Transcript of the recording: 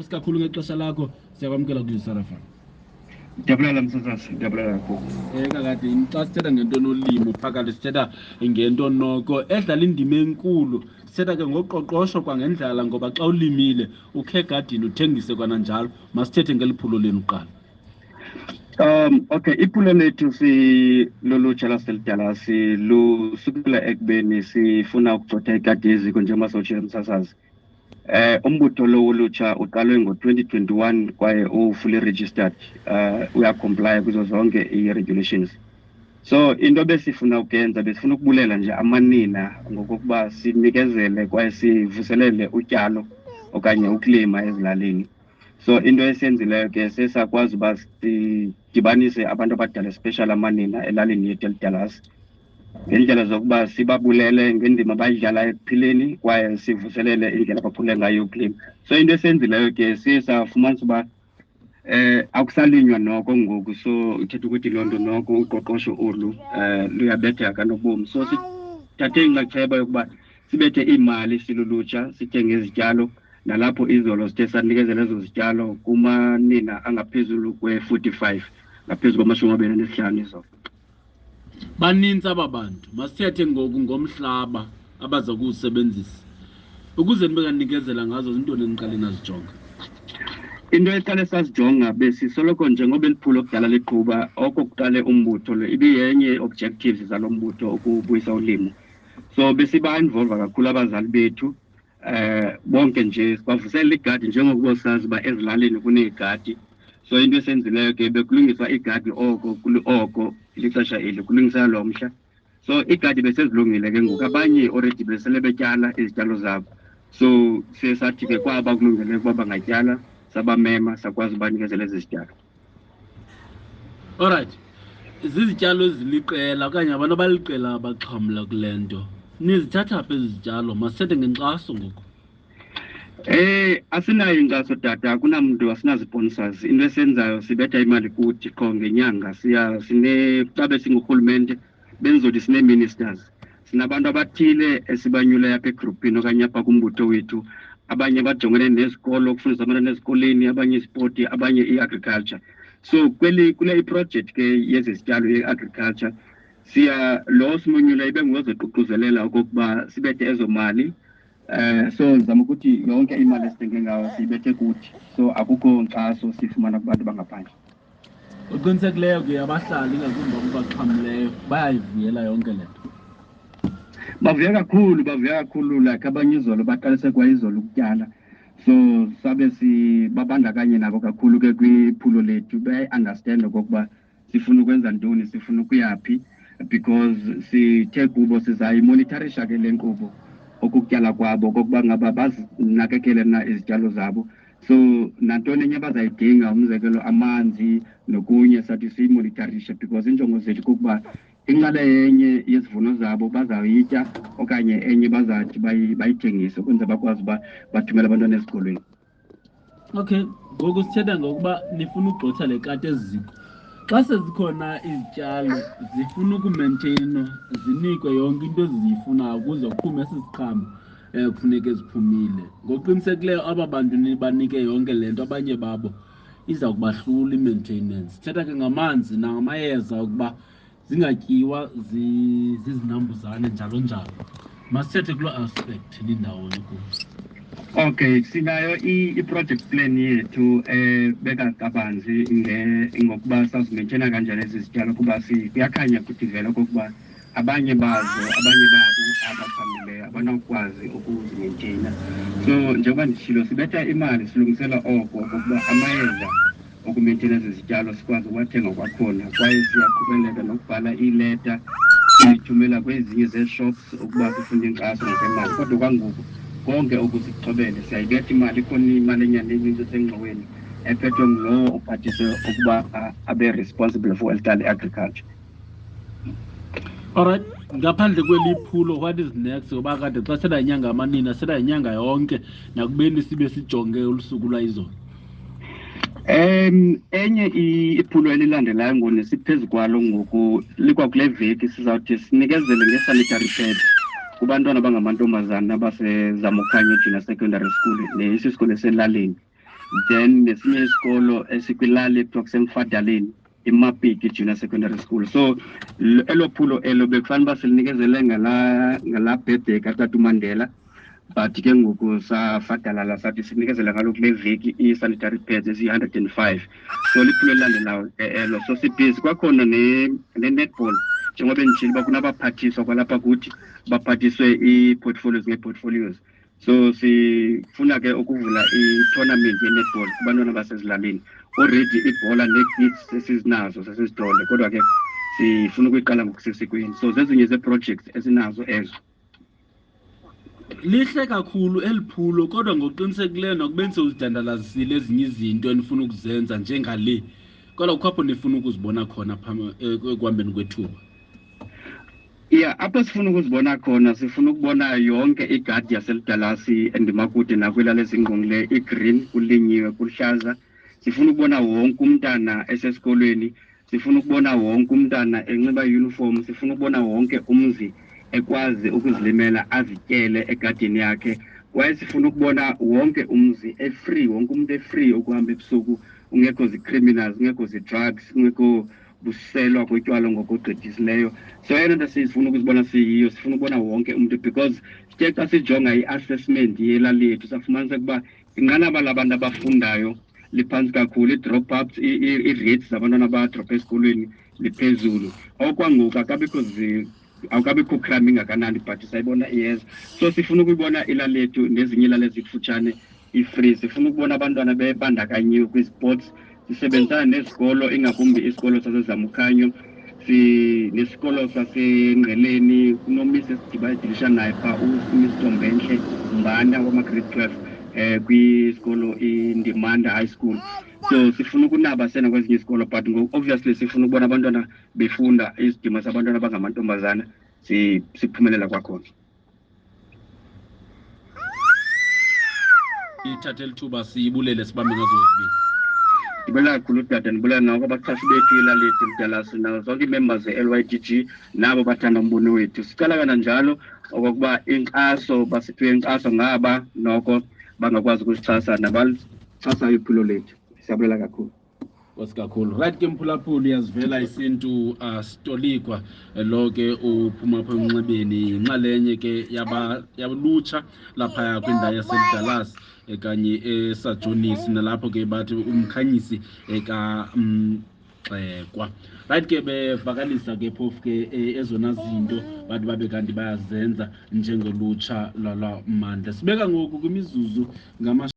Kakhulu ngexesha lakho, siyakwamkela kwiSarafana. Ndiyabulela, msasazi, ndiyabulela kakhulu. Kakade xa sithetha ngento nolimo phakathi, sithetha ngento noko edlala indima enkulu. Sithetha ke ngoqoqosho kwangendlala, ngoba xa ulimile ukhe egadini uthengise kwananjalo. Masithethe ngeli phulo lenu kuqala. Okay, iphulo lethu silulutsha laseLidalasi lusukela ekubeni sifuna ukugxotha ikati eziko, njengoba sowutshilo, msasazi. Umbutho lo wolutsha uqalwe ngo-2021 kwaye u-fully registered, uyacomply kuzo zonke i-regulations. So into besifuna ukuyenza, besifuna ukubulela nje amanina ngokokuba sinikezele kwaye sivuselele utyalo okanye ukulima ezilalini. So into esiyenzileyo ke, sesakwazi uba sidibanise abantu abadala, especially amanina elalini yethu eLidalasi, ngendlela zokuba sibabulele ngendima abayidlalayo ekuphileni kwaye sivuselele indlela abaphule ngayo ukulima. So into esiyenzileyo ke, siye safumanisa uba akusalinywa noko ngoku, so ithetha ukuthi loo nto noko uqoqosho olu luyabetheka kanobomi. So sithathe inxaxheba yokuba sibethe iimali silulutsha, sithenge izityalo, nalapho izolo sithe sanikezela ezo zityalo kumanina angaphezulu kwe-45, ngaphezu kwama-25 izolo. Banintsi aba bantu. Masithethe ngoku ngomhlaba abaza kuwusebenzisa ukuze nibe kanikezela ngazo. Zintoni eniqale nazijonga? Into eqale sazijonga, besisoloko njengoba eliphulo kudala liqhuba, oko kuqale umbutho lo, ibiyenye objectives zalo mbutho ukubuyisa ulimo. So besiba-involva kakhulu abazali bethu, bonke nje sibavuselela igadi, njengokuba sazi uba ezilalini kuneegadi. So into esenzileyo ke, bekulungiswa igadi oko oko lixesha eli kulungisela lo mhla. So igadi besezilungile ke ngoku, abanye already besele betyala izityalo zabo. So siye sathi ke kwaba kulungele ukuba bangatyala, sabamema, sakwazi ubanikezela ezi zityalo. Alright, zizityalo eziliqela okanye abantu abaliqela abaxhamla kule nto. Nizithatha phi ezi zityalo? Masithethe ngenkxaso ngoku. Asinayo inkxaso, tata, akunamntu, asinazi-sponsors. Into esenzayo, sibetha imali kuthi qho ngenyanga. Siya sine xa besingurhulumente bendizothi sinee-ministers. Sinabantu abathile esibanyuleyo apha egrupini okanye apha kumbutho wethu. Abanye bajongene nezikolo, ukufundisa abantwana ezikolweni, abanye ispoti, abanye i-agriculture. So kweli kule iproject ke yezi zityalo ye-agriculture, siya lo simonyula ibe nguzoququzelela okokuba sibethe ezo mali. So ndizama ukuthi yonke imali esithenge ngayo siyibethe kuthi, so akukho nkxaso siyifumana kubantu bangaphandle. Uqinisekileyo ke abahlali, ingakumbi abo baxhamleyo, bayayivuyela yonke le nto? Bavuya kakhulu, bavuya kakhulu. Like abanye izolo baqalise kwa izolo ukutyala, so sabe sibabandakanye nabo kakhulu ke kwiphulo lethu. Bayayi-understand okokuba sifuna ukwenza ntoni, sifuna ukuyaphi, because sithe kubo sizayimonitorisha ke le nkqubo okukutyala kwabo, okokuba ngaba bazinakekele na izityalo zabo. So nantoni enye abazayidinga, umzekelo amanzi nokunye, sathi siyimonitorishe, because injongo zethu kukuba inxalenye yezivuno zabo bazawuyitya okanye enye bazathi bayithengise ukwenzela bakwazi uba bathumele abantwana ezikolweni. Okay, ngoku sithetha ngokuba nifuna ugxotha le kati eziko. Xa sezikhona izityalo, zifuna ukumaintainwa, zinikwe yonke into eziziyifunayo ukuze kuphume esi siqhamo kufuneke ziphumile. Ngokuqinisekileyo aba bantu nibanike yonke le nto, abanye babo iza kubahlula i-maintenance. Sithetha ke ngamanzi nangamayeza ukuba zingatyiwa zizinambuzane, njalo njalo. Masithethe kuloo aspect nindawoni kuyo. Okay, sinayo i-project plan yethu ebeka kabanzi ngokuba sazimaintaina kanjani ezi zityalo, kuba kuyakhanya kuthi vele okokuba abanye bazo, abanye babo abaxhamileyo abanawukwazi ukuzimaintaina. So njengoba nditshilo, sibetha imali silungisela oko okokuba amayeza okumaintaina ezi zityalo sikwazi ukuwathenga kwakhona, kwaye siyaqhubeleka nokubhala iileta, siyithumela kwezinye zee-shops ukuba sifune inkxaso ngokwemali. Kodwa kwangoku konke oku sikuxhobele, siyayibetha imali, ikhona imali enyana enintsi esengxoweni ephethwe ngulowo uphathiswe ukuba abe responsible for eli agriculture. Alright, ngaphandle kweli phulo, what is next? Ngoba kade xa sela inyanga amanina, sela inyanga yonke, nakubeni sibe sijonge olusuku lwayizolo. Enye iphulo elilandelayo ngoni siphezu kwalo ngoku, likwakule veki, sizawuthi sinikezele nge-sanitary pad kubantwana abangamantombazana abaseZamukhanyo Junior Secondary School, nesisikolo eselalini. Then nesinye isikolo esikwilali ekuthiwa kuseMfadaleni, iMapiki Junior Secondary School. So elo phulo elo bekufanele uba silinikezele ngalaa birthday katata uMandela, but ke ngoku safadalala sathi sinikezela kaloku kule veki ii-sanitary pads eziyi-105. So liphulo elilandelayo elo. So sibhizi kwakhona ne-netball, njengoba benditshilo uba kunabaphathiswa kwalapha kuthi baphathiswe ii-portfolios ngee-portfolios. So sifuna ke ukuvula i-tournament ye-netball kubantwana basezilalini. Already ibhola nee-kits sesizinazo, sesizithole, kodwa ke sifuna ukuyiqala ngokusesikweni. So zezinye zee-projects esinazo ezo. Lihle kakhulu eli phulo, kodwa ngokuqinisekileyo nokubeni sewuzidandalazisile ezinye izinto enifuna ukuzenza njengale, kodwa kukho apho nifuna ukuzibona khona phambi ekuhambeni kwethuba. Ya, apho sifuna ukuzibona khona, sifuna ukubona yonke igadi yaseLudalasi eNdimakude nakwilali ezingqongileyo i-green, kulinyiwe, kuluhlaza. Sifuna ukubona wonke umntana esesikolweni, sifuna ukubona wonke umntana enxiba i-uniform, sifuna ukubona wonke umzi ekwazi ukuzilimela azityele egadini yakhe. Kwaye sifuna ukubona wonke umzi e-free, wonke umuntu e-free ukuhamba ebusuku, ungekho zi-criminals, kungekho zi-drugs, kungekho buselwa kotywala ngokugqithisileyo. So eyona nto sifuna ukuzibona siyiyo, sifuna ukubona wonke umntu, because sithe xa sijonga i-assessment yelali yethu safumaniseka ukuba inqanaba labantu abafundayo liphantsi kakhulu, ii-drop ups, ii-rates zabantwana abadropha esikolweni liphezulu. Okwangoku akabikho awukabikho crime ingakanani, but sayibona iyeza. So sifuna ukuyibona ilali yethu nezinye ilali ezikufutshane i-free. Sifuna ukubona abantwana bebandakanyiwe kwi-sports, sisebenzisana nezikolo, ingakumbi isikolo saseZamukhanyo, nesikolo saseNgqeleni. Kunomisi esidiba naye phaa, uMiss Ntombentle Mbana wama-grade 12 kwisikolo iNdimanda High School. So sifuna ukunaba sena kwezinye izikolo, but ngoku obviously sifuna ukubona abantwana befunda, isidima sabantwana abangamantombazana siphumelela kwakhona. Ithathe lithuba siyibulele, sibambe ngazo zibini. Ndibulela kakhulu tata, ndibulela nako abaxhasi bethu ilali yethu eLudalasi, nazo zonke ii-members ze-LYDG nabo bathanda umbono wethu. Sicela kananjalo okokuba inkxaso, basiphiwe inkxaso ngaba noko bangakwazi ukusixhasa nabalixhasayo iphulo lethu. Siyabulela kakhulu. Nkosi kakhulu. Right ke mphulaphuli, uyazivela isintu asitolikwa. Lo ke uphuma apha emnxebeni yinxalenye ke yalutsha laphaya kwindawo yaseLudalasi kanye eSajonisi, nalapho ke bathi umkhanyisi eka-Mgxekwa. Right ke bevakalisa ke phofu ke ezona zinto bathi babe kanti bayazenza njengolutsha lwalwa mandla. Sibeka ngoku kwimizuzu ngama